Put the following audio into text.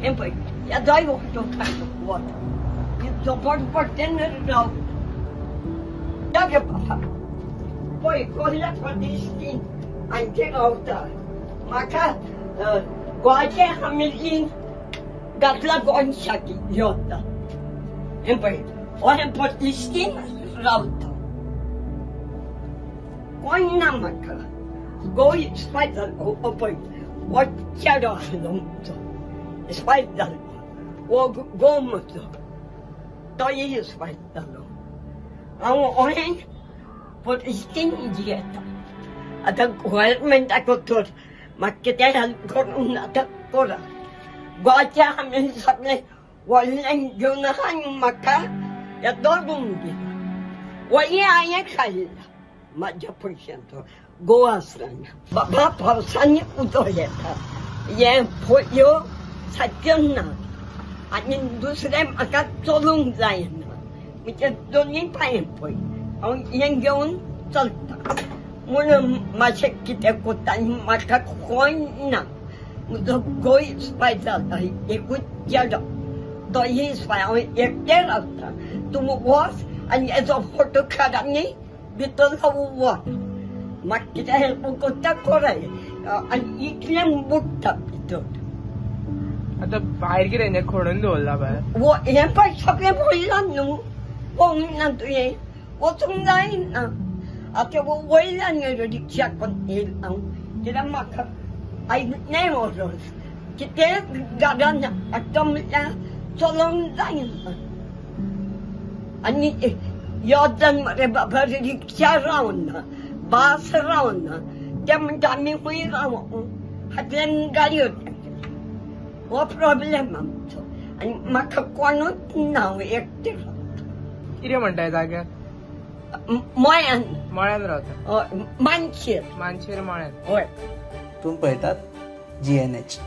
हें पळय ह्या जाय वखद वता झोपड पडटे राव पळय कोहल्या प्रतिष्ठीन हांचे रावता म्हाका गोवाचे आमी घातला गोंयसाठी येता हें पळय हें प्रतिष्ठीन रावता कोण ना म्हाका गोंय स्पायट जालो पळय हो चेडो आसलो म्हजो स्पायट जालो हो गो म्हजो तोय स्पायट जालो हांव अहें प्रतिष्ठीन जियेता आतां गव्हर्मेंटाक तर म्हाका कितें हेल्प करूंक आतां करा गोवाचे आमी सगळे व्हडलें घेवन आहा आनी म्हाका येदो रूम दिला व्हडलें हांवें खाल्ला म्हाज्या पयशांचो गोवा आसतना बाबा पावसांनी उदक येता हें फोयो सारक्यो ना आनी दुसरें म्हाका चलूंक जायना म्हणजे दोनूय पांय पळय हांव हें घेवन चलता म्हणून मातशें कितें करता आनी म्हाका कोण ना म्हजो गोंय स्पाय जाता एकूच चेडो तोय स्पाय हांव एकटें रावता तुमी वच आनी हेजो फोटो काड आनी भितर वच म्हाका कितें हेल्प करता कराय आनी इतलें बुडटा भितर आतां भायर कितें खणून दवरला भायर हें पळय सगळें पडलां न्हू पळोवंक ना तुवें वचूंक जायना आतां वयल्यान रिक्षा करून येयल हांव कित्याक म्हाका आयकलें वचोन कितें घरान आतां म्हटल्यार चलोवंक जायना आनी योजन मरे बाबा रिक्षा रावना बस रावना ते म्हणटा आमी खंय रावूं हातल्यान गाडयो हो प्रॉब्लेम आमचो आनी म्हाका कोणूच ना हांव एकटें रावता. कितें म्हणटा जाग्यार? मळ्यान मळ्यान रावता. मानशेर मानशेर मळ्यान. हय. तुमी पळयतात GNH.